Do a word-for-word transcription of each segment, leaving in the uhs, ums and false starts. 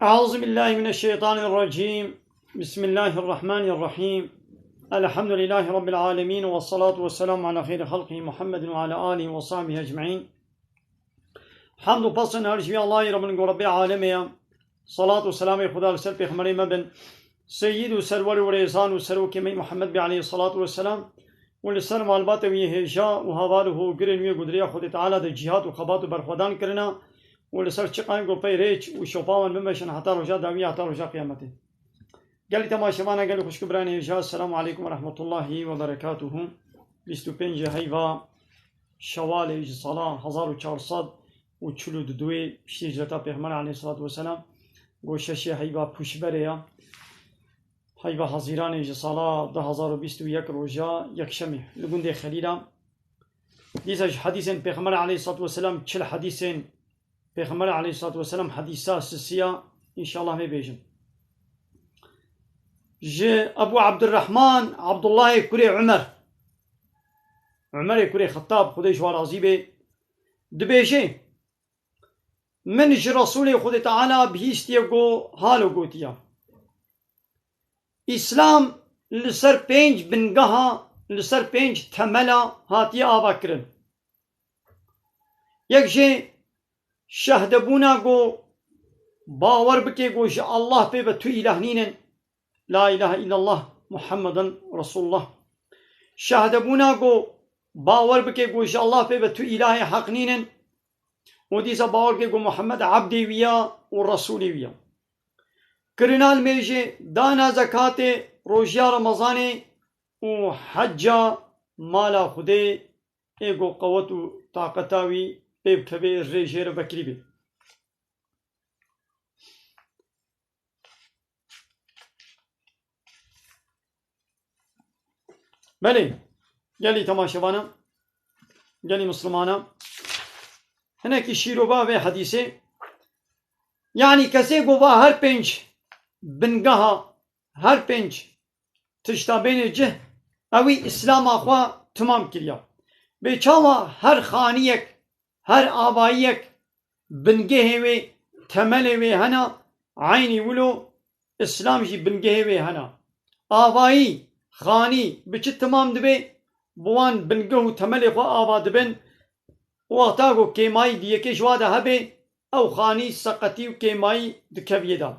أعوذ بالله من الشيطان الرجيم. بسم الله الرحمن الرحيم. الحمد لله رب العالمين، والصلاة والسلام على خير خلقه محمد وعلى آله وصحبه أجمعين. Hamd û pesn her ji vî Allahî re bin ku Rebbê alemê ye. Salat û selamê Xuda li ser pêxemberê me bin. Seyyid û serwer û rêzan û serokê me Muhammed bî aleyhissalatu vesselam. Û li ser malbatê wî hêja û heval û hogirên wî ku di rêya Xwedê Teala de cîhad û xebat û berxwedan kirine. Û li ser çiqan ku pey rêç û şopa wan bimeşin heta roja dawî, heta roja qiyametê. Gelî temaşevana, gelî xwişk û birayên hêja, Esselamu aleykum ve rahmetullahi ve berekatuhu. Bîst û pêncê heyva Şewalê ji sala hezar û çar sed û çil û du piştî hicreta Pêxember aleyhissalatu vesselam, ku şeşê heyva Pûşberê ya. Heyva Hezîranê ji sala du hazar û bîst û yek roja yekşemê li gundê Xelîla. Dîsa ji hedîsên Pêxember aleyhissalatu vesselam çil hedîsên Pêxember aleyhissalatu vesselam hedîsa sisiya, înşallah mê bêjin. Ji Ebu Abdurrahman Abdullahê kurê Umer, Umerê kurê Xettab, Xwedê ji wan razî bê, dibêje, Min ji Resûlê Xwedê Teala bihîstiye ku halo gotiya, Îslam li ser pênc bingeha, li ser pênc temela hatiye avakirin. Yek jê şehdebûna ku bawer bike ku ji Allah pê ve tu îlah nînin, La ilahe illallah Muhammeden Resulullah. Şehdebûna ku bawer bike ku ji Allah pê ve tu îlahê heq nînin û dîsa bawer bike ku Muhammed ebdê wî ya û Resûlê wî ya. Kirina limêjê, dana zekatê, rojiya Remezanê û hecca mala Xwedê ê ku qewet û taqeta wî pê bikevê, rê jê re vekirî bê. Belê, gelî temaşevana, gelî Mislimana, hinekî şîrova vê hedîsê, yanî kesê ku va her pênc bingeha, her pênc tişta bênê cih, ewî Îslama xwe timam kiriya. Bê çawa her xaniyek, her avayiyek bingehê wê, temelê wê hena, eynî wilo Îslam jî bingehê wê hena. Avayî, xanî bi çi timam dibe? Bi wan bingeh û temelê xwe ava dibin. Wexta ku kêmayî di yekê ji wa de hebe, ew xanî seqetî û kêmayî dikeviyê de.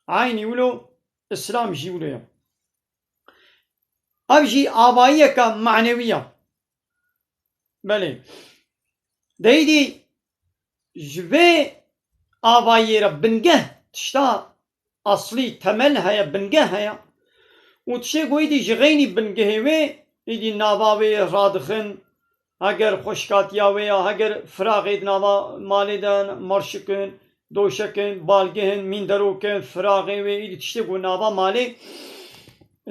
Eynî wilo Îslam jî wilo ye. Ev jî avayiyeke manewî ye. Belê. Deydî ji vê avayiyê re bingeh, tişta aslî, temel heye, bingeh heye. Û tiştê ku êdî ji xeynî bingehê wê, êdî nava wê radixin, heger xweşkatiya wê ya, heger firaxê di nava malê de, marşikin, doşekin, balgihin, mînderokin, firaxê wê, êdî tiştê ku nava malê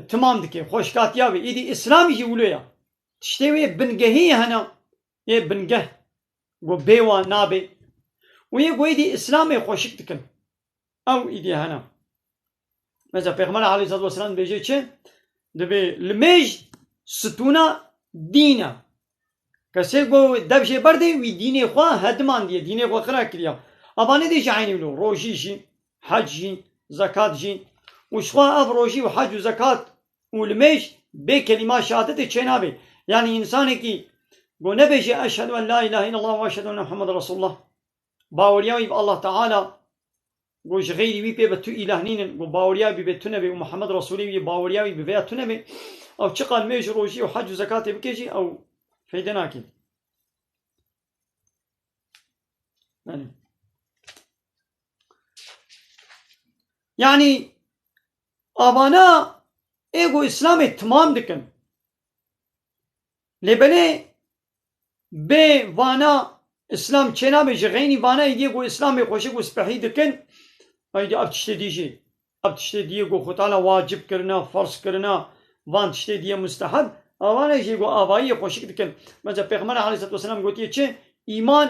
timam dike, xweşkatiya wê. Êdî Îslam jî wilo ya. Tiştê wê bingehî hene, yê bingeh, ku bê wan nabe. Û yê ku êdî Îslamê xweşik dikin. Ew êdî hene. Mesela Pêxember aleyhissalatu vesselam dibêje çi? Dibê limêj stûna dîn e. Kesê ku dev jê berdê, wî dînê xwe hedimandiye, dînê xwe xira kiriya. Ava nedê jî eynî wilo, rojî jî, hec jî, zekat jî. Û ji xwe ev rojî û hec û zekat û limêj bê kelîma şehadetê çênabe. Yanî însanekî ku nebêje, "Eşhedü en la ilahe illallah ve eşhedü enne Muhammeden Resulullah." Baweriya wî bi Allah Teala, ku ji xeyrî wî pê ve tu îlah nînin, ku baweriya wî bi vê tune be û Muhammed Resûlê wî ye, baweriya wî bi vê ya tune be, ew çiqas limêj, rojî û hec û zekatê bike jî, ew feyde nake. Belê. Yanî, avana ê ku Îslamê timam dikin. Lê belê bê vana Îslam çênabe, ji xeynî vana êdî ku Îslamê xweşik û spehî dikin, êdî ev tiştê dî jî, ev tiştê dî yê ku Xwedê Teala wacib kirine, ferz kirine, van tiştê dî yê musteheb, avana jî ku avayiyê xweşik dikin. Mesela Pêxember aleyhissalatu vesselam gotiye çi? Îman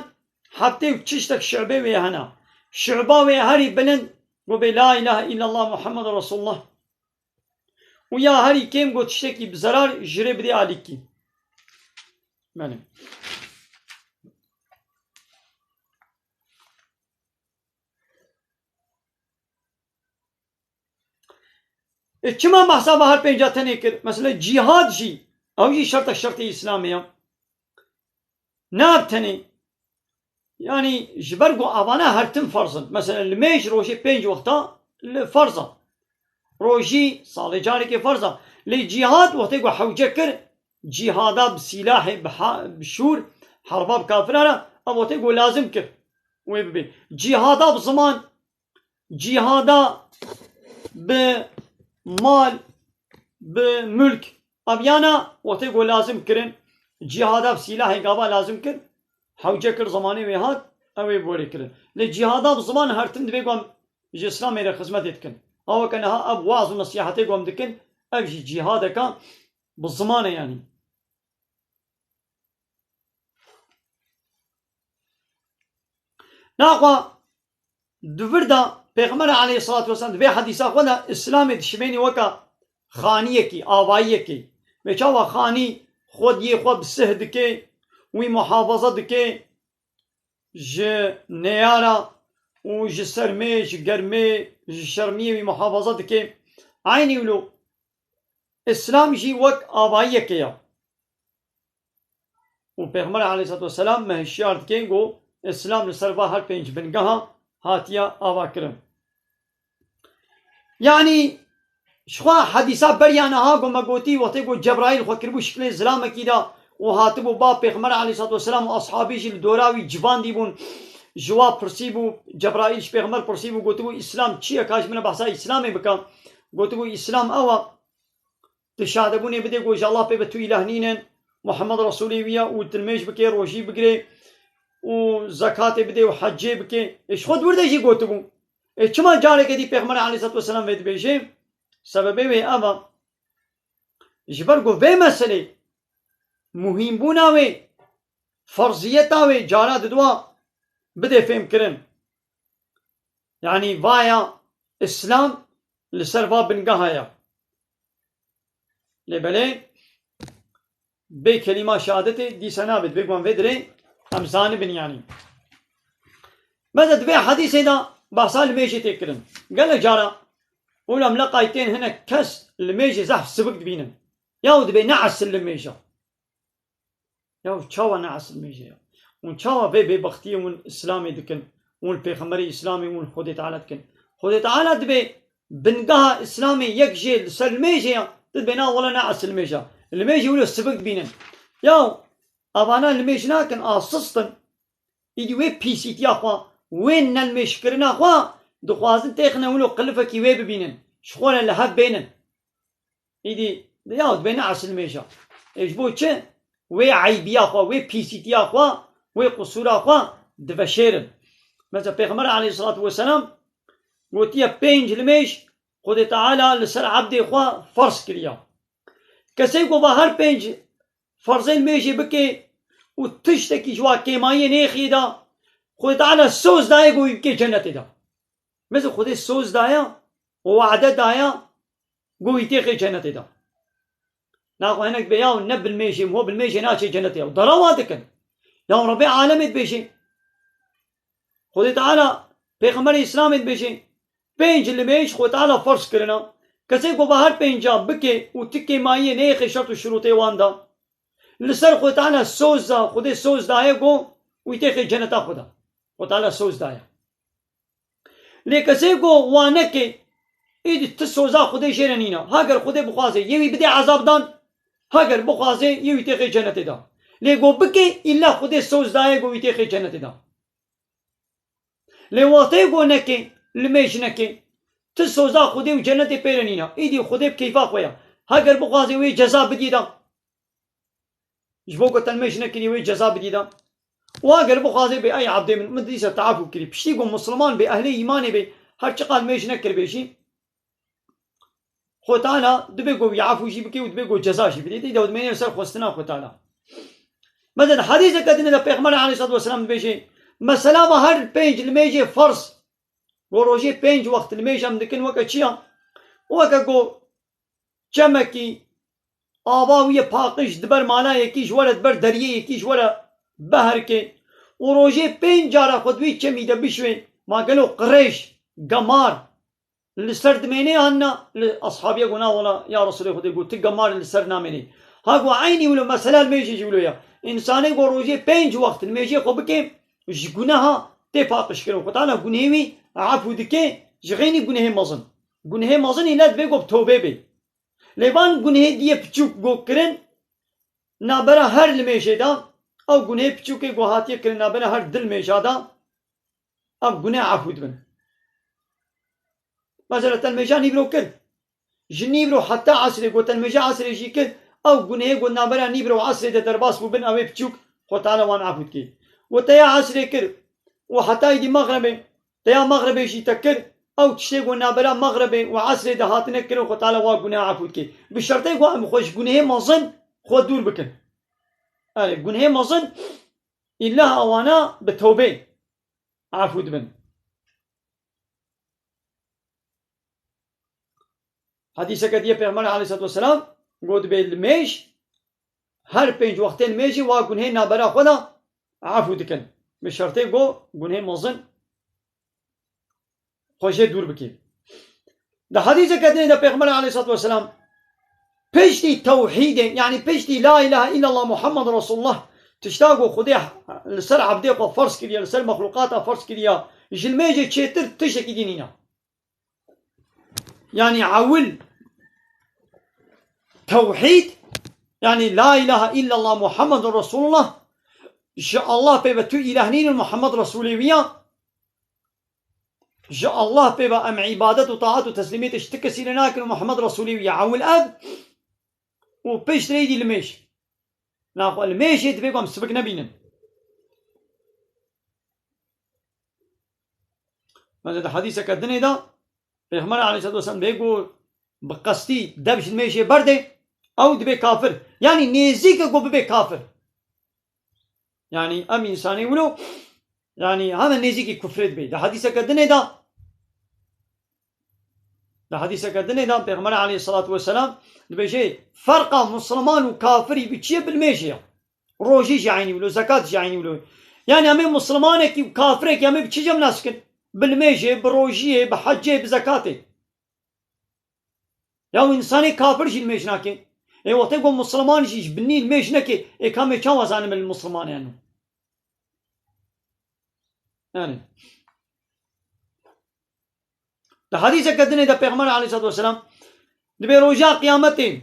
heftê û çi tiştek şu'bê wê hene. Şu'ba wê herî bilind ku bê la ilahe illallah Muhammed Resulullah. Û ya herî kêm got tiştekî bi zerar ji rê bidê alîkî. Belê. E, çima behsa va her pênca tenê kir? Mesela cîhad jî, ew jî şertek şertê Îslamê ya. Ne ev tenê. Yanî ji ber ku avana her tim ferz in. Mesela limêj rojê pênc wexta li ferz e. Rojî salê carekê ferz e. Lê cîhad wextê ku hewce kir, cîhada bi sîlahê, bi ha-, bi şûr, herba bi kafiran re, ev wextê ku lazim kir wê bibê. Cîhada bi ziman, cîhada bi mal, bi mulk, ev yana wextê ku lazim kirin, cîhada bi sîlahê gava lazim kir, hewce kir, zimanê wê hat, ew ê borê kirin. Lê cîhada bi ziman her tim divê ku em ji Îslamê re xizmetê dikin. Ha weke niha ev waz û nesîhetê ku em dikin, ev jî cîhadeka bi ziman e yanî. Naxwe di vir de Pêxember aleyhissalatu vesselam di vê hedîsa xwe de Îslamê dişimênî weke xaniyekî, avayiyekî. Wê çawa xanî xwediyê xwe bi sih dike, wî muhafaza dike ji neyara û ji sermê, ji germê, ji şermiyê wî muhafaza dike. Eynî wilo Îslam jî wek avayiyekê ye. Û Pêxember aleyhissalatu vesselam me hişyar dike ku Îslam li ser va her pênc bingeha hatiye avakirin. Yanî ji xwe hedîsa beriya niha ku me gotî, wextê ku Cebraîl xwe kiribû şiklê zilamekî de û hatibû ba Pêxember aleyhissalatu vesselam û ashabî jî li dora wî civandî bûn, ji wa pirsîbû, Cebraîl ji Pêxember pirsîbû, gotibû, Îslam çi ye? Ka ji min re behsa Îslamê bike. Gotibû, Îslam ew e. Tu şehadebûnê bidê ku ji Allah pê ve tu îlah nînin, Muhammed Resûlê wî ye û tu nimêj bikê, rojî bigirê û zekatê bidê û hecê bikê. Ê, ji xwe di wir de jî gotibû. Ê, çima careke dî Pêxember aleyhissalatu vesselam vê dibêje? Sebebê wê ev e. Ji ber ku vê meselê muhîmbûna wê, ferziyeta wê cara diduwa bidê fêmkirin. Yanî vaya Îslam li ser va bingeha ye. Lê belê bê kelîma şehadetê dîsa nabe, dibê ku em vê dirê em zanibin yanî. Mesela di vê hedîsê de behsa limêjê tê kirin. Gelek cara û em leqay tên hinek kes limêjê zehf sibik dibînin. Yaw dibê ne esil limêj e. Ya çawa ne esil mêje ya? Hûn çawa vê bêbextiyê hûn Îslamê dikin, hûn li Pêxemberê Îslamê, hûn li Xwedê Teala dikin? Xwedê Teala dibê bingeha Îslamê yek jê li ser limêjê ya, tu dibê na wele ne esil mêje. Limêjê wilo sibik dibînin. Ya evana limêj nakin, a sist in. Îdî wê pîsîtiya xwe, wê nelimêjkirina xwe dixwazin têxine wilo qilifekî wê bibînin. Ji xwe re li hev bênin. Îdî ya dibê ne esil mêja. Ê ji bo çi? Wê eybiya xwe, wê pîsîtiya xwe, wê qusûra xwe diveşêrin. Mesela Pêxember aleyhissalatu vesselam gotiye pênc limêj Xwedê Teala li ser ebdê xwe ferz kiriya. Kesê ku va her pênc ferzê limêjê bike û tiştekî ji wa kêmayiyê nêxiyê de, Xwedê Teala soz daye ku wî bike cenetê de. Mesela Xwedê soz daye û wade daye ku wî têxê cenetê de. Naxwe hinek bê yaw ne bilmêjê, ho bilmêjê naçê cenetê. Ew dara wa dikin. Yaw Rebê alemê dibêjê. Xwedê Teala Pêxemberê Îslamê dibêjê. Pênc limêj Xwedê Teala ferz kirina. Kesê ku va her pênca bike û ti kêmayiyê neyêxê şert û şurûtê wan de. Li ser Xwedê Teala soz da, Xwedê soz daye ku wî têxê ceneta xwe de. Xwedê Teala soz daye. Lê kesê ku wa neke, êdî ti soza Xwedê jê re nîne. Heger Xwedê bixwaze, yê wî bidê ezabdan, heger bixwaze, yê wî têxê cenetê da. Lê ku bike, îlla Xwedê soz daye ku wî têxê cenetê da. Lê wextê ku neke, limêj neke, ti soza Xwedê û cenetê pê re nîne. Êdî Xwedê bi keyfa xwe ya. Heger bixwaze wê ceza bidî da. Ji bo ku te limêj nekirî wê ceza bidî da. Û eger bixwaze bê, ey ebdê min, min dîsa te efû kirî. Piştî ku Musliman bê, ehlê îmanê bê, her çiqas limêj nekiribê jî, Xwedê Teala dibê ku wî efû jî bike û dibê ku ceza jî bidê. Dî de dimêne ser xwestina Xwedê Teala. Mesela di hedîseke din de Pêxember aleyhissalatu vesselam dibêje, mesela va her pênc limêjê ferz, ku rojê pênc wext limêj em dikin weke çi ya? Weke ku çemekî ava wî ye paqij diber mala yekî ji we re diber deriyê yekî ji we re beherike û rojê pênc cara xwe di wî çemî de bişwê, ma gelo qirêj, gemar, Li ser dimêne yan na li ashabiye got, na wela ya Resulê Xwedê, got, tu gemar li ser namênî. Ha got, eynî wilo, mesela li mêjê jî wilo ya. Însanê got rojê pênc wext li mêjê xwe bike, ji guneha tê paqijkirin. Xwe Teala gunehê wî efû dike, ji xeynî gunehê mezin. Gunehê mezin île divê got bi tewbê bê. Lê van gunehê diyê piçûk got kirin, nabera her li mêjê de, ew gunehê piçûkê got hatiye kirin nabera her di li mêja de, ev guneh efû dibin. Mesela te li mêja nîvro kir. Ji nîvro heta esrê got te li mêja esrê jî kir, ew gunehê got nabera nîvro û esrê de derbas bûbin, ew ê piçûk Xwe Teala wan efû dikê. Got te ya esrê kir û heta îdî mexrebê, te ya mexrebê jî te kir, ew tiştê got nabera mexrebê û esrê de hatine kirin, Xwe Teala wa guneh efû dikê. Bi şertê got em xwe ji gunehê mezin xwe dûr bikin. Erê, gunehê mezin îlla ewana bi tewbê efû dibin. Hadîseke diye Pêxember aleyhissalatu vesselam got, dibê li mêj, her pênc wextên mêjî wa gunhê nabera xwe de efû dikin. Bi şertê got gunhê mezin xwe jê dûr bikî. Di hadîseke dinê de Pêxember aleyhissalatu vesselam piştî tewhîdê, yanî piştî la ilahe illallah Muhammed Resulullah, tişta ku Xwedê li ser ebdê xwe ferz kiriye, li ser mexlûqata ferz kiriye, ji li mêjê çêtir tiştekî dî nîne. Yanî ewil tewhîd, yanî la ilahe illallah Muhammedun Resulullah, ji Allah pê ve tu îlah nînin, Muhammed Resulê wî ya. Ji Allah pê ve em îbadet û taat û teslîmiyetê ji ti kesî lê nakin û Muhammed Resulê wî ya. Ewil ev û pişt rê dî li mêj. Naxwe li mêjê divê ku em sivik nebînin. Bence di hadîseke dinê de Pêxember aleyhissalatu vesselam bê ku bi qestî dev ji mêjê berdê, ew dibê kafir. Yanî nêzîk e ku bibê kafir. Yanî em însanê wilo, yanî heme nêzîkî kufrê dibê. Di hadîseke dinê de, di hadîseke dinê de Pêxember aleyhissalatu vesselam dibêje, ferqa musliman û kafirî bi çi ye? Bi li mêjê ye. Rojî jî eynî wilo, zekat jî eynî wilo. Yanî em ê muslimanekî û kafirekî em ê bi çi cem nas dikin? Bi li mêjê, bi rojiyê, bi hecê, bi zekatê. Ya û însanê kafir jî li mêj nake. Ê wextê ku musliman jî ji binî li mêj neke, ê ka em ê çawa zanin li musliman e yan? Yani. Di hadîseke dinê de Pêxember aleyhissalatu vesselam dibê roja qiyametê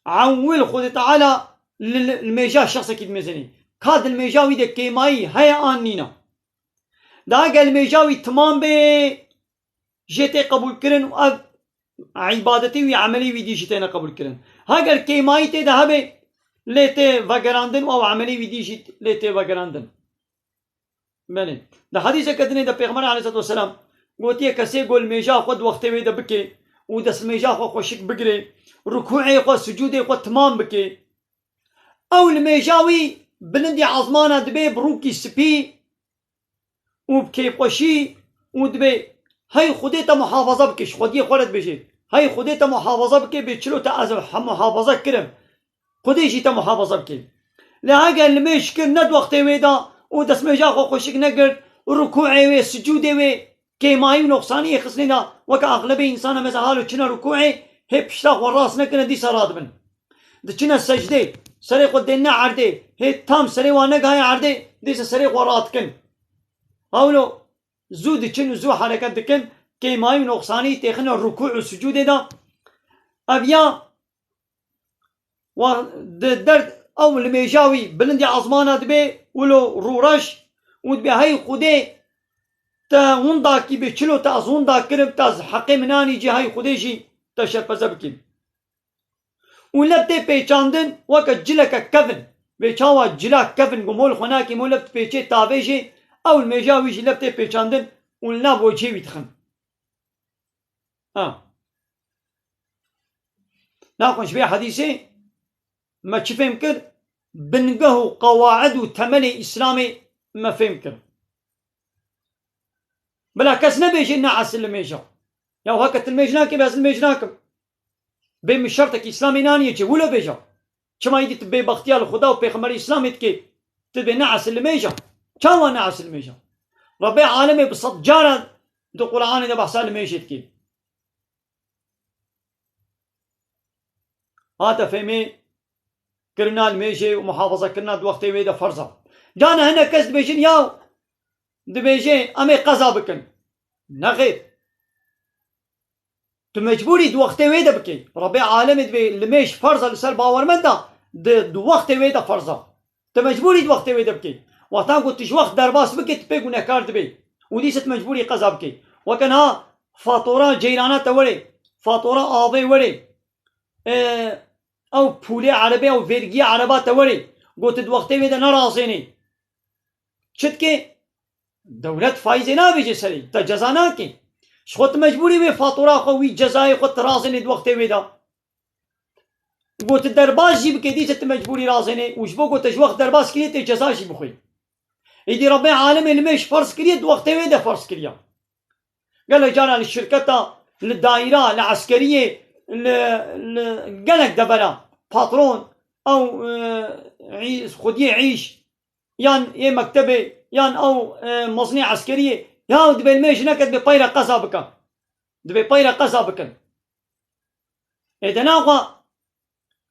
ewil Xwedê Teala li, li, li mêja şexsekî dimêzenê. Ka di li mêja wî de kêmayî heye an nîne. Da gel mêja wî timam bê, jê tê qebûlkirin û ev îbadetê wî, emelê wî dî jî têne qebûlkirin. Heger kêmayî tê de hebe, lê tê vegerandin û ew emelê wî dî jî lê tê vegerandin. Belê. Di hadîseke dinê de Pêxember aleyhissalatu vesselam gotiye, kesê ku li mêja xwe di wextê wê de bike û destmêja xwe xweşik bigire, rukûê xwe, sucûdê xwe timam bike, ew li mêja wî bilindî ezmana dibê bi rûkî spî û bi kêfxweşî û dibê, hey Xwedê te muhafaza bike, ji xwediyê xwe re dibêje, hey Xwedê te muhafaza bike, bê çilo te ez he-, muhafaza kirim. Xwedê jî te muhafaza bike. Lê heger li mêj kir ne di wextê wê de û destmêja xwe xweşik nekir, rukûê wê, sucûdê wê, kêmayî û noqsaniyê xistine de, weke axlebê însan em ê halo çine rukûê, hê pişta xwe rast nekine, dîsa radibin. Diçine secdê, serê xwe dênine erdê, hê tam serê wan negihaye erdê, dîsa serê xwe radikin. Hawlo zû diçin û zû hereket dikin, kêmayî û noqsanî têxine rukû û sucûdê de. Ev ya wa di derd ew li mêja wî bilindî ezmana dibê, wilo rûreş û dibê, hey Xwedê, te winda kî bê çilo te ez winda kirim, te ez heqê min anî cî, hey Xwedê jî te şerpeze bikî. Û leb tê pêçandin weke cileke kevin. Vê çawa cila kevin ku mol xwe nakê, mol leb dipêçê tavê jê, ew li mêja wî jî leb tê pêçandin û li nav wecihê wî dixin. Ha. Naxwe ji vê hedîsê me çi fêm kir? Bingeh û qewaid û temelê Îslamê me fêm kir. Bila kes nebêje ne ez li mêj a. Ya heke tu li mêj nakî, ez li mêj nakim. Bê min şertekî Îslamê naniye cê, wilo bêje. Çima îdî tu bêbextiya li Xuda û Pêxemberê Îslamê dikê? Tu dibê ne ez li mêj a. Çawa ne ez li mêj a? Rebbê alemê bi sed cara di Quranê de behsa li mêjê dikê. Hate fêmê kirina limêjê û muhafazakirina di wextê wê de ferz e. Cana hinek kes dibêjin, ya dibêje em ê qeza bikin. Nexêr. Tu mecbûrî di wextê wê de bikî. Rebê alemê dibê limêj ferz e li ser bawermenda, di, di wextê wê de ferz e. Tu mecbûrî di wextê wê de bikî. Wexta ku tu ji wext derbas bikî, tu pê gunehkar dibî. Û dîse tu mecbûrî qeza bikî. Weke niha fatora ceyrana te werê, fatora avê werê, e, ew pûlê erebê, ew vergiyê ereba te werê, got tu di wextê wê de nerazênî. Çi dikê? Dewlet faîzê nabêje serê, te ceza nake. Ji xwe tu mecbûrî wê fatura xwe, wî cezayê xwe tu razênê di wextê wê de. Got tu derbas jî bike, dîse tu mecbûrî razênê û ji bo got te ji wext derbas kiriye, tê ceza jî bixwî. Îdî Rebê alemê limêj ferz kiriye, di wextê wê de ferz kiriye. Gelek cara li şirketa, li daîra, li eskeriyê, li, li gelek devera patron, ew, e, î-, xwediyê îş, yan ê mektebê, yan ew, e, mezinê eskeriyê, ya dibê limêj neke, dibê peyre qeza bike. Dibê peyre qeza bikin. Ê de naxwe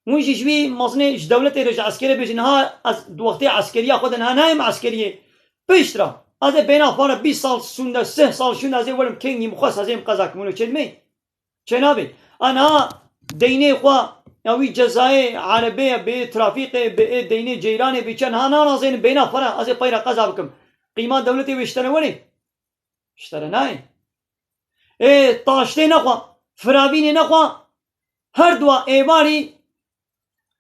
hûn jî ji wî mezinê ji dewletê re ji eskerê bêjin, niha ez di wextê eskeriya xwe de niha nayêm eskeriyê. Piştre ez ê bêna pare bîst sal şûnde, sih sal şûnde ez ê werim kengî min xwest ez ê min qeza kim wilo çêdimê. Çênabê. A niha deynê xwe ya wî cezayê erebê ye, bê trafîqê, bê ê deynê ceyranê bê çi niha nanazênin bêna pare ez ê peyre qeza bikim. Qîma dewletê wê ji te re werê? Ji te re nayê. Ê taştê nexwe, firavînê nexwe, her dua êvarî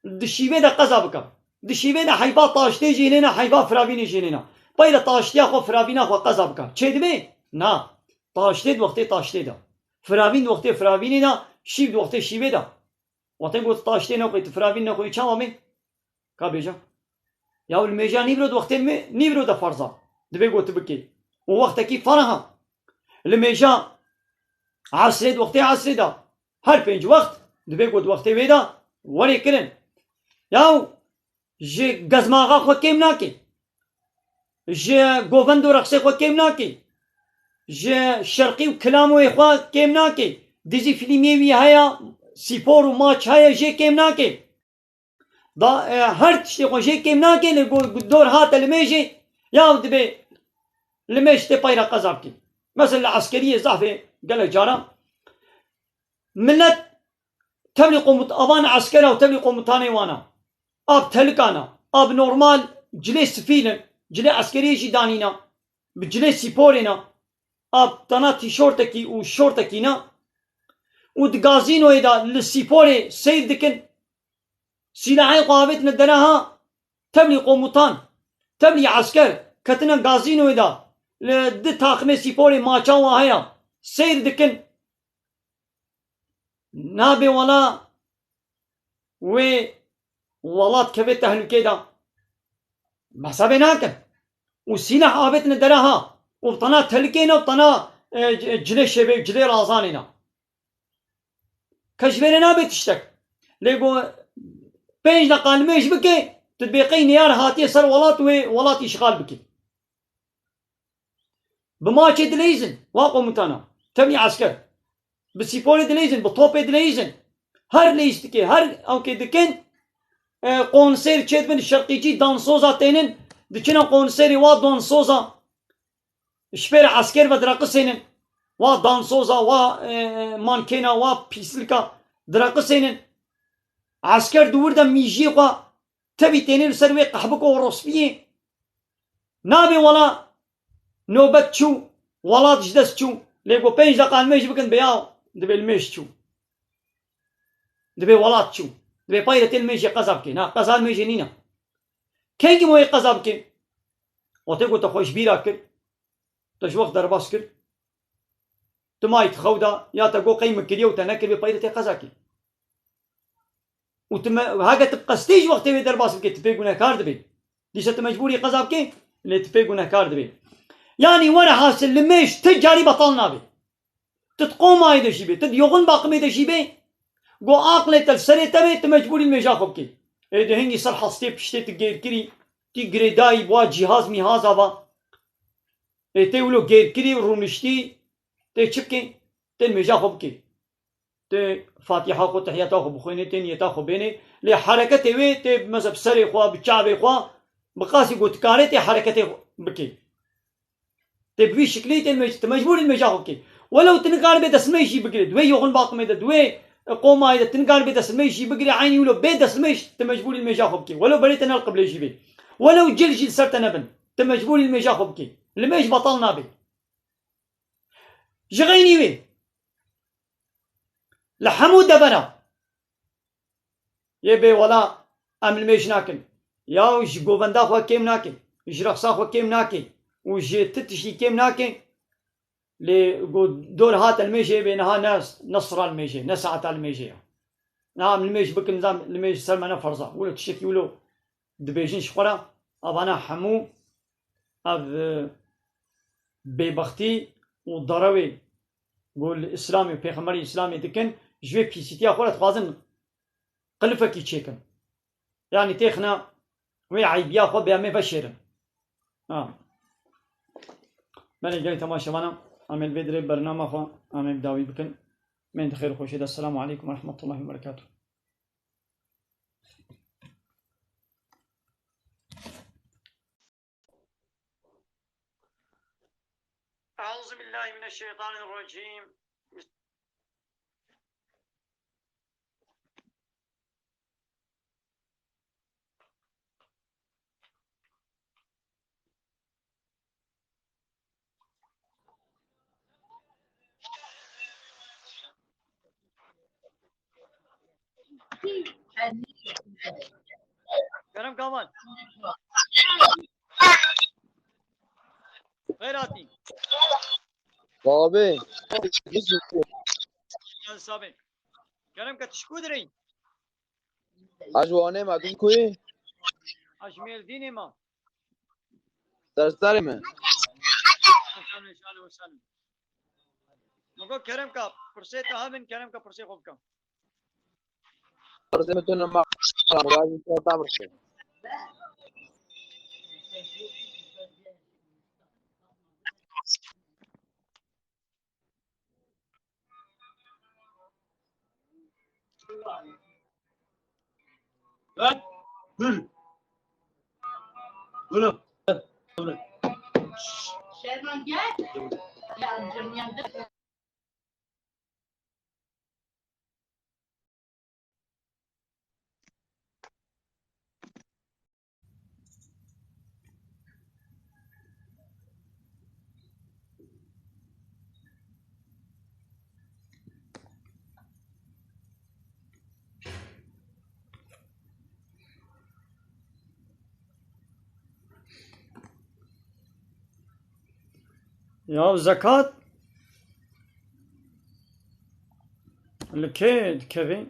di şîvê de qeza bike. Di şîvê de heyva taştê jî lêne, heyva firavînê jî lêne. Peyre taştiya xwe, firavîna xwe qeza bike. Çêdibê? Na. Taştê di wextê taştê de. Firavîn di wextê firavînê de, şîv di wextê şîvê de. Wextê got taştê nexwî, tu firavîn nexwî, çawa bê? Ka bêje. Ya limêja nîvro di wextê me-, nîvro de ferz a. Dibê got tu bikê. Û wextekî ferah a. Limêja esrê di wextê esrê de. Her pênc wext dibê got wextê wê de werê kirin. Ya ji gezmaxa xwe kêm nake. Ji govend û reqsê xwe kêm nake. Ji şerqî û kilamoyê xwe kêm nake. Dizî fîlmê wî heye, spor û maç heye, jê kêm nake. Da, e, her tiştê xwe jê kêm nake, lê go-, dor hate limêjê, ya dibê limêj tê peyra qeza bikî. Mesela li eskeriyê zehfê gelek cara millet tevlî qomut-, avan eskera û tevlî qomutanê wana. Ab telikana, ab normal cilê sifîl in, cilê eskeriyê jî danîna, bi cilê sîporê ne, ab tana tîşortekî û şortekî ne. Û di gazînoyê de li sîporê seyr dikin. Sîlahê xwe avêtine dere ha, tevlî qomutan, tevlî esker, ketine gazînoyê de, li di taximê sîporê maça wan heye, seyr dikin. Nabê wela wê welat keve tehlûkê de. Mesebê nakin. Û sîlah avêtine dere ha. Û tana telikê ne, tana, e, c-, cilê şevê, cilê razanê ne. Ke ji vê re nabe tiştek. Lê go pênc deqa limêj bike, tu dibê qey neyar hatiye ser welat wê welat îşxal bike. Bi maçê dileyîzin, wa qomutana, tevî esker. Bi sîporê dileyîzin, bi topê dileyîzin. Her leyîz dike, her ewkê dikin, e, konser çêdibin, şerqîcî dansoza tênin, diçine konserê wa dansoza. Ji pêre esker ve direqisênin. Wa dansoza, wa, e, mankêna, wa pîslika direqisênin. Esker di wir de mîjiyê xwe tevî tênê li ser wê qehbik û orospiyê. Nabê wela nobet çû, welat ji dest çû. Lê ku pênc deqa limêj bikin bê ya, dibê limêj çû. Dibê welat çû. Dibê payre tê limêjê qeza bikê. Na, qeza limêjê nîne. Kengî moyê qeza bikê? Wextê ku te xwe ji bîra kir, te ji wext derbas kir, tu mayî di xew de, ya te got qey min kiriye û te nekiriye, peyre tê qeza kê. Û tu me, heke tu bi qestî ji wextê wê derbas bikê, tu pê gunehkar dibê. Dîse tu mecbûrî qeza bikê, lê tu pê gunehkar dibê. Yanî were hasil, limêj ti carî betal nabe. Tu di qomayê de jî bê, tu di yoxin baqimê de jî bê, go aqlê te li serê te bê, tu mecbûrî limêja xwe bikî. Ê di hingî ser hestê piştê tu gêrkirî, tî girêdayî, wa cîhaz mîhaz ava. Ê tê wilo gêrkirî, rûniştî, tê çi bikî? Tê limêja xwe bikî. Tê Fatiha xwe, tehiyata xwe bixwînê, tê niyeta xwe bênê. Lê hereketê wê tê, mesela, bi serê xwe, bi çavê xwe, bi qasî ku dikarê tê hereketê xwe bikê. Tê bi vî şiklî tê nimêj-, tu mecbûrî nimêja xwe bikê. Welew tu nikaribê destnimêj jî bigirê, di wê yoxin baqimê de, di wê, e, qomayê de tu nikaribê destnimêj jî bigirê, eynî wilo bê destnimêj tu mecbûrî nimêja xwe bikê. Welew berê te ne li qiblê jî bê. Welew cil jî li ser te nebin, tu mecbûrî nimêja xwe bikê. Limêj betal nabe. Ji xeynî wê. Li hemû devera. Yê bê wela em limêj nakin. Ya ji govenda xwe kêm nake. Ji rexsa xwe kêm nake. Û ji ti tiştî kêm nake. Lê go dor hate limêjê bê niha ne, ne sira limêjê, ne saeta limêjê ya. Niha em limêj bikin, zam limêj ser me ne ferz a. Wilo tiştekî wilo dibêjin ji xwe re, evana hemû ev, e, bêbextî û darewê ku li Îslamê, Pêxemberê Îslamê dikin, ji wê pîsîtiya xwe re dixwazin qilifekî çêkin. Yanî têxine wê eybiya xwe bê em ê veşêrin. Ha. Belê gelî temaşevana, em ê li vê dirê bernama xwe em ê bi dawî bikin. Mên di xêr û xweşiyê de. Selamu aleykum ve rahmetullahi ve berekatuh. أعوذ بالله من الشيطان الرجيم. Kerem Kamal. Xêr hatî. Abi. Gel sabê. Kerem ke tişkû dirî. Ez Wanê me, tu ji ku yî? Ez ji Mêrdînê me. Ser serê me. Şano, şano, şano. Me got Kerem ka, pirsê te hebin, Kerem ka pirsê xwe bike. Pirsê min tu nema, Muradî te ta pirsê. Ya zekat li kê dikeve?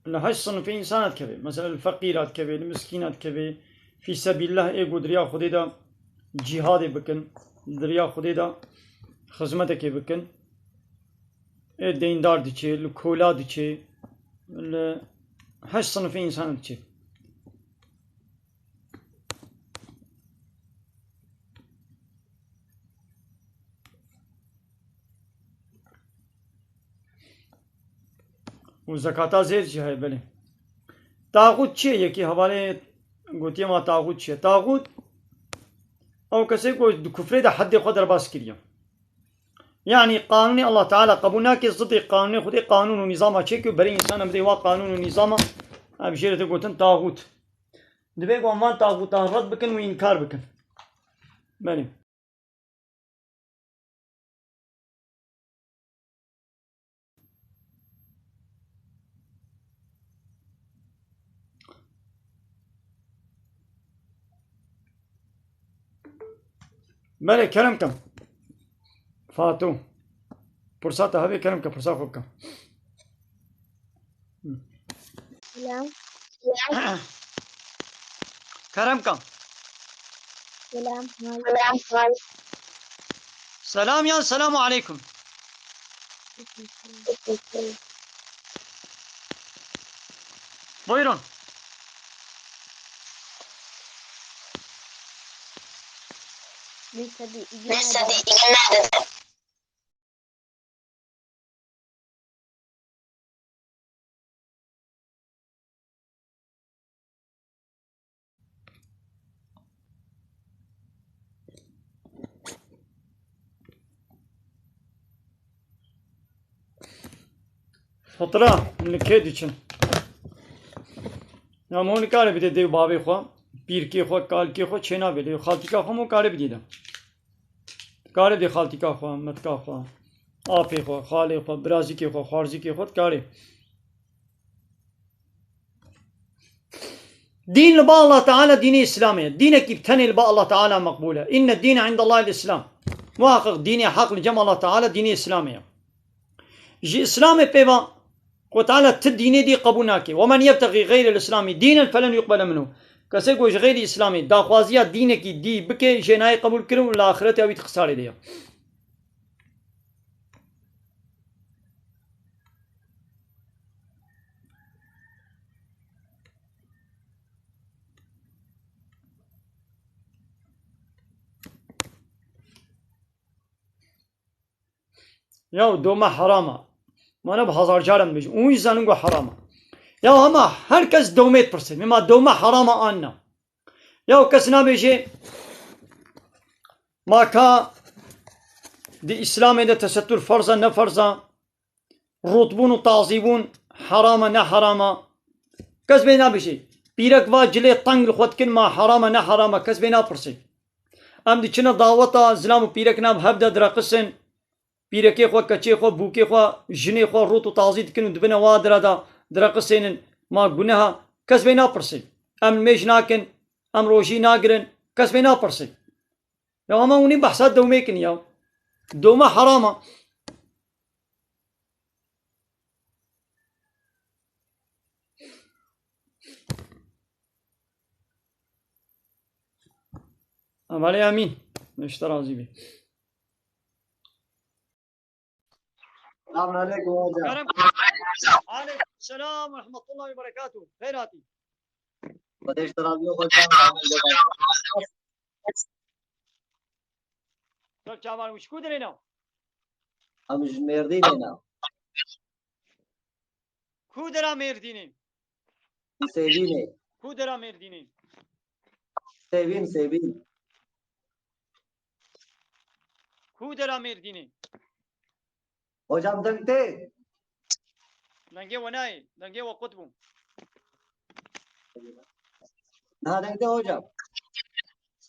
Li heşt sinifê însana dikeve. Mesela li feqîra dikeve, li miskîna dikeve. Fî sebîllah ê ku di riya Xwedê de cîhadê bikin, di riya Xwedê de xizmetekê bikin. Ê deyndar diçê, li kola diçê, li heşt sinifê însana diçê. Û zekata zêr jî heye, belê. Taxût çi ye? Yekî hevalê gotiye ma taxût çi ye? Taxût ew kesê ku di kufrê de heddê xwe derbas kiriye. Yanî qanûnê Allah Teala qebûl nake, zidê qanûnê Xwedê qanûn û nîzama çêke û berê însana bidê wa qanûn û nîzama, ev jê re tê gotin taxût. Divê ku em van taxûtan red bikin û înkar bikin. Belê. Belê, kerem ke. Fato. Pirsa te hebe, kerem ke, pirsa xwe bike. Selam. Kerem ke. Selam. Selam yan selamu aleyküm. Buyurun. Neyse, bir iyi günler. Fitra, li kê diçin? Ya, hûn nikare bidê dê û bavê xwe, pîrkê xwe, kalkê xwe çê nabê, lê xaltîka xwe hûn kare bidî de. Kare bidê xaltîka xwe, metka xwe, apê xwe, xalê xwe, birazîkê xwe, xwarzîkê xwe, dikare. Dîn li ba Allah Teala dînê Îslamê ye. Dînekî bi tenê li ba Allah Teala meqbûl e. Înne dîne îndallahil Îslam. Muhaqiq dînê heq li cem Allah Teala dînê Îslamê ye. Ji Îslamê pê ve Xwe Teala ti dînê dî qebûl nake. "Ve men yebtexî xeyrel Îslamî dînen felen yuqbele minhu." Kesê ku ji xeyrî Îslamê daxwaziya dînekî dî bike, jê nayê qebûl kirin û li axirete wî di xisarê de ye. Ya dome heram e. Mana bi hezar caran bêjin. Û zanin ku heram e. Ya hema her kes domê dipirsê. Mema dome heram e an ne. Ya kes nabêjê ma ka di Îslamê de tesettur ferz e ne ferz e. Rûtbûn û tazîbûn heram e ne heram e. Kes bê nabêjê. Pîrek va cilê teng li xwe dikin ma heram e ne heram e. Kes bê napirsê. Em diçine daweta zilam û pîrek nav hev de direqisin. Pîrekê xwe, keçê xwe, bûkê xwe, jinê xwe rût û tazî dikin û dibine wa dire de direqisênin. Ma guneha kes vê napirsê. Em nimêj nakin, em rojî nagirin, kes vê napirsê. Ya ama hûnî behsa dewmê kin ya. Dewme heram e. Amelê Emîn. Ji te razî bê. Selamun aleykum hocam. Kerem. Aleykum selam ve rahmetullahi ve berekatuhu. Xeyr hatî. Xwedê ji te razî be hocam. Ser çavan, ji ku derê ne? Em ji Mêrdînê ne. Ku dera Mêrdînê? Sêvînê. Ku dera Mêrdînê? Sêvîn, Sêvîn. Ku dera Mêrdînê? Hocam deng tê? Dengê we nayê, dengê we qut bû. Ha, deng tê hocam?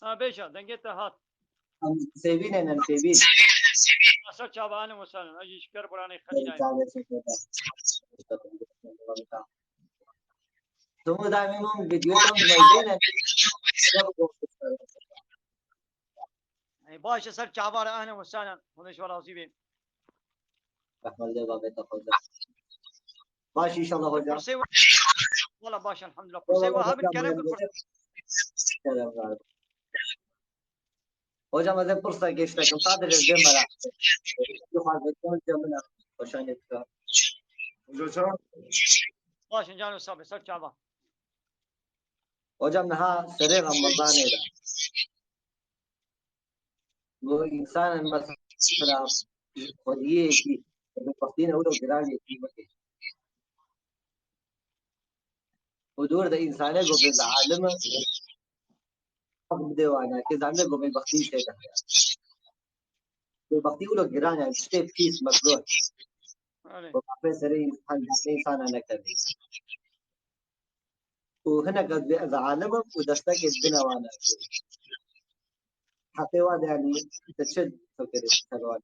Ha, bêje, dengê te hat. Em Sêvînê ne, Sêvîn. Ser çava, ahlen ve sahlen. Ez jî ji Kerboranê Xelîlayê. Çavê çekê de. Hûn daîmî min vîdyotan meyzêne. Ey, baş e, ser çava re, ahlen ve sahlen. Xwedê ji we razî be. Rehmet lê babê te hocam. Baş inşallah hocam. Pirsê we, wala baş, elhamdülillah. Pirsê we hebin, kerem ki pirsê. Kerem var. Hocam, ez ê pirsekê ji te kim, sadece ez bê merak. Yuxarı bekliyorum, camına. Hoşan yeter. Hocam. Baş, cano sabe, ser çava. Hocam, niha serê Ramazanê de. Bu insanın mesela xwediyê yekî, bêbextiyên ew de giran yekî bike. Û dûr de însanê ku bê zalim e, heq bidê wana, kê zanibê ku bêbextî tê de heye. Bêbextî wilo giran e, tiştê pîs, mekruh. Belê. Ku mafê serê însan, destê însana nekevê. Û hinek ez bê, ez alim im û destekê dine wana. Heqê wan de, yanî, te çi fikirê ser wan?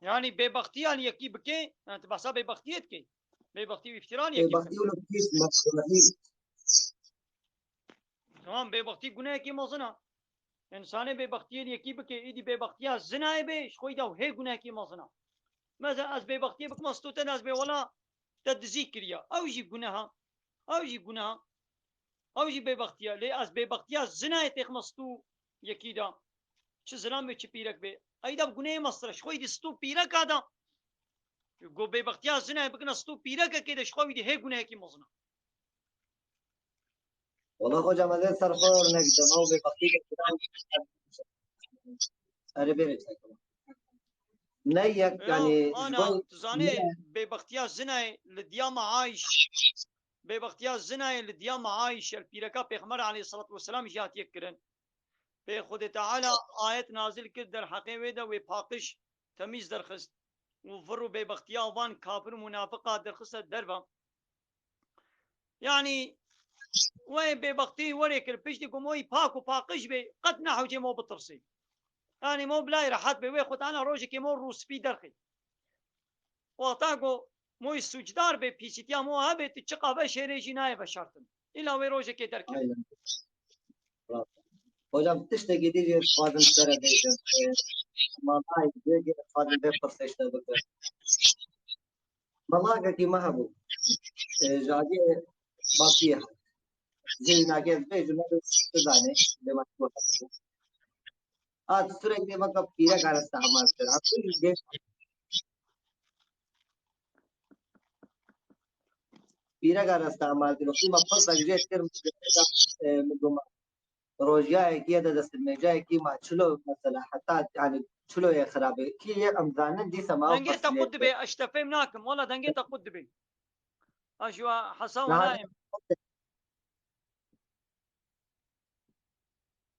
Yanî bêbextiyan yekî bike, yanî tu behsa bêbextiyê dikê. Bêbextî û îftîran yekî bike. Bêbextî û lûtfî, mekruhî. Tamam, bêbextî gunehekî mezin e. Însanê bêbextiyê yekî bike, îdî bêbextiya zinayê bê, ji xwe de hê gunehekî mezin e. Mesela ez bêbextiyê bikime stû te de, ez bê wela te dizî kiriye. Ew jî guneh e. Ew jî guneh e. Ew jî bêbextî ye. Lê ez bêbextiya zinayê têxime stû yekî de. Çi zilam bê, çi pîrek bê. Eyda bi gunehê mestir e. Ji xwe dî stû pîreka de. Go bêbextiya zinayê bikine stû pîrekekê de, ji xwe wî dî hê gunehekî mezin e. Wala hocam, ez ê ser xwe örnek dema û bêbextî de filan. Erê bêrê çekme. Ne yek, yanî, ana, ji bo tu zanê, ne bêbextiya zinayê li diya me Ayşe. Bêbextiya zinayê li diya me Ayşe, li pîreka Pêxember aleyhissalatu vesselam jî hatiye kirin. Pê Xwedê Teala ayet nazil kir derheqê wê de, wê paqij, temîz derxist û vir û bêbextiya van kafir û munafiqa derxiste derve. Yanî wê bêbextî werê kir, piştî ku moyî pak û paqij bê, qet nehewcê mo bitirsî. Yanî mo bilay rehet bê, wê xwe tane rojekê mo rûspî derxî. Wexta ku moyî sûcdar bê, pîsîtiya mo hebe, tu çiqa veşêrê jî nayê veşartin. Îla wê rojekê derkeve. Aynen. Bravo. Hocam, tiştekî dî jî dixwazim sere bêjim. Ee, Malayê dî jî dixwazim vê pirsê ji te bikim. Malakekî me hebû. Ee, ji aliyê Bakiyê hat. Jê nake ez bêjim, ez bizanê, lê me tu hebû. Hat, sürekli weke pîrek re îstîmal kir. Hat, sürekli pîrek re îstîmal kir. Wextî me pirsek jê kir, e, min got, rojiyayekî ye de destmêcayekî ma çilo mesela heta, yani çilo ye xirabe. Kî ye em zanin dîsa ma Dengê te qut dibe, ez te fêm nakim. Wala dengê te qut dibe. Aşwa Hasan Niha- Welaim.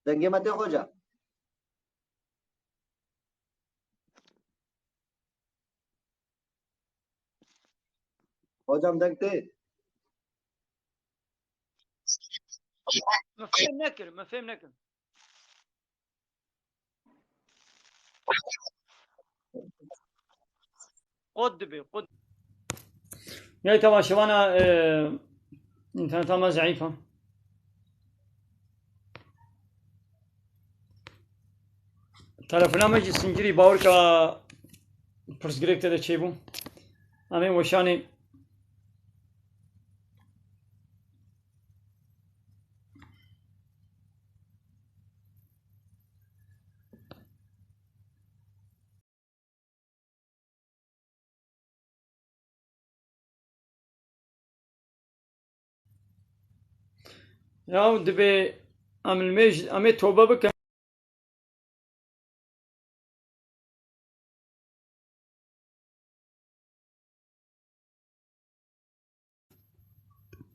Dengê me tê xoca. Hocam deng tê. Me fêm nekir, me fêm nekir. Qut dibe, qut. Ney temaşevana, e, interneta me zeîf e. Telefona me jî zincirî bawirka pirsgirêk te de çêbû. Em ê weşanê Ya dibê em li mêj, em ê tobe bikin.